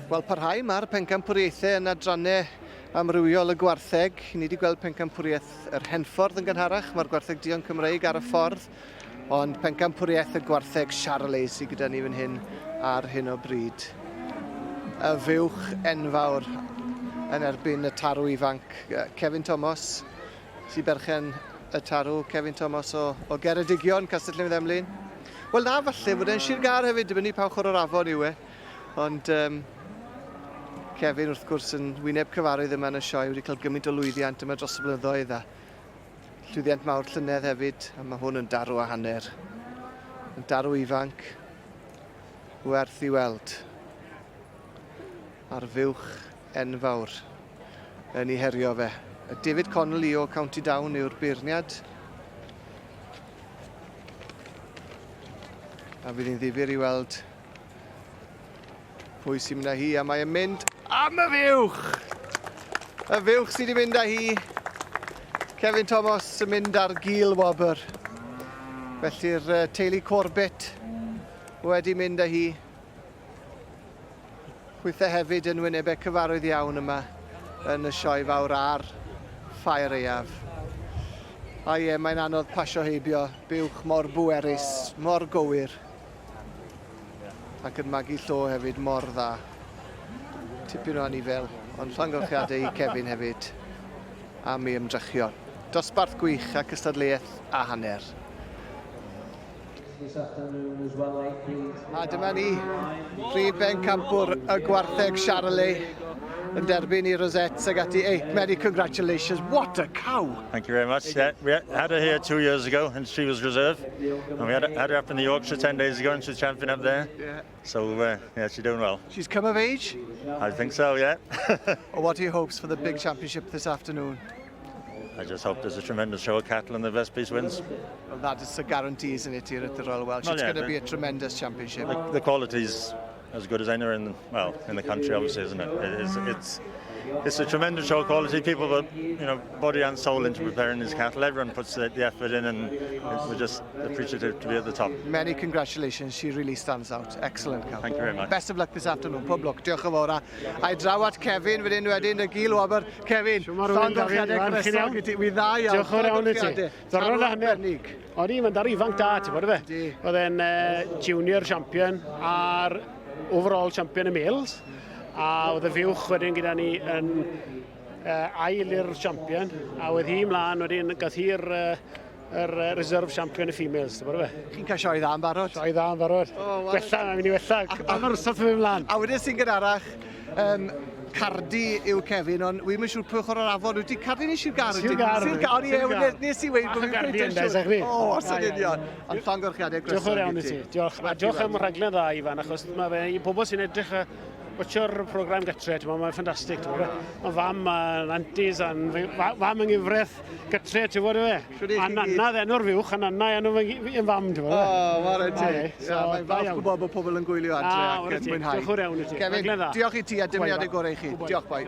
Wel, parhau mae'r pencampwriaethau yn adrannau amrywiol y gwartheg. Ni wedi gweld pencampwriaeth yr Henffordd yn gynharach, mae'r gwartheg duon Cymreig ar y ffordd, ond pencampwriaeth y gwartheg Charolais sydd gyda ni fan hyn ar hyn o bryd. Y fuwch enfawr yn erbyn y tarw ifanc Kevin Thomas, sy'n berchen y tarw, Kevin Thomas o, o Geredigion, Castell Newydd Emlyn. Wel na, falle fod e'n Sir Gâr hefyd, dibynnu pa ochr o'r afon yw e. Ond um, Kevin, wrth gwrs, yn wyneb cyfarwydd yma yn y sioe, wedi cael gymaint o lwyddiant yma dros y blynyddoedd a llwyddiant mawr llynedd hefyd, a mae hwn yn darw a hanner. Yn darw ifanc, werth i weld. A'r fuwch enfawr yn ei herio fe. David Connolly o County Down yw'r beirniad. A fydd hi'n ddifyr i weld pwy sy'n mynd â hi, a mae e'n mynd am y fuwch! Y fuwch sydd wedi mynd â hi. Kevin Thomas yn mynd ar gil wobr. Felly'r teulu Corbett wedi mynd â hi. Chwithe hefyd yn wynebau cyfarwydd iawn yma yn y sioe fawr a'r Ffair Aeaf. A ie, mae'n anodd pasio heibio buwch mor bwerus, mor gywir, ac yn magu llo hefyd mor dda. Tipyn o anifel, ond llongyfarchiadau i Kevin hefyd am ei ymdrechion. Dosbarth gwych a cystadleuaeth a hanner. A dyma ni, prif bencampwr y gwartheg Charolais yn derbyn i Rosette ag ati. Hey, many congratulations. What a cow! Thank you very much. Yeah, we had her here two years ago and she was reserve. And we had, had her up in the Yorkshire 10 days ago and she's champion up there. Yeah. So, uh, yeah, she's doing well. She's come of age? I think so, yeah. well, what are your hopes for the big championship this afternoon? I just hope there's a tremendous show of cattle and the best piece wins. Well, that is a guarantee, isn't it, here at the Royal Welsh? Well, it's yeah, going to be a tremendous championship. The, the quality's as good as anywhere in the, well in the country, obviously, isn't it? it it's, it's it's a tremendous show of quality. People put you know body and soul into preparing these cattle. Everyone puts the, the effort in, and we're just appreciative to be at the top. Many congratulations. She really stands out. Excellent cow. Thank you very much. Best of luck this afternoon. Pob lwc. Diolch yn fawr. A i draw at Kevin fan hyn wedyn, y gil wobr. Kevin, llongyfarchiadau gwresog i ti. Wi dda iawn. Diolch yn fawr iawn i ti. Ddiwrnod a hanner. O'n i, mae'n dar ifanc da, ti'n bod fe? Oedd e'n uh, junior champion a'r overall champion y males. A oedd y fuwch wedyn gyda ni yn uh, ail i'r champion. A oedd hi mlaen wedyn, gath hi'r uh, yr uh, reserve champion y females, ti'n bod fe? Chi'n cael sioe dda yn barod? Sioe dda yn barod. Oh, well. Gwella, mae'n mynd i wella. Am yr wrth yn mynd mlaen. A wedyn sy'n gynharach, um, Cardi yw Kevin, ond wi'm yn siŵr pwy ochr o'r afon wyt ti. Cardi neu Sir Gâr wyt ti? Sir Gâr. Sir Gâr, ie, nes i weud bod fi'n cweit yn siŵr. O, os yn union. Ond llongyfarchiadau Diolch yn fawr iawn i ti. Diolch. A diolch am rhaglen dda, Ifan, achos mae fe i pobl sy'n edrych a watcho'r program gytre, ti'n mae'n ffantastig. Mae fam a'n aunties a'n fam yng nghyfraith gytre, ti'n gwybod fe? A nanna enw'r fuwch, a nanna enw fy fam, ti'n gwybod fe? O, ware teg. Mae'n falch gwybod bod pobl yn gwylio adre ac yn mwynhau. Diolch yn fawr iawn i ti. Kevin, diolch i ti a dymuniadau gorau i chi. Diolch, boi.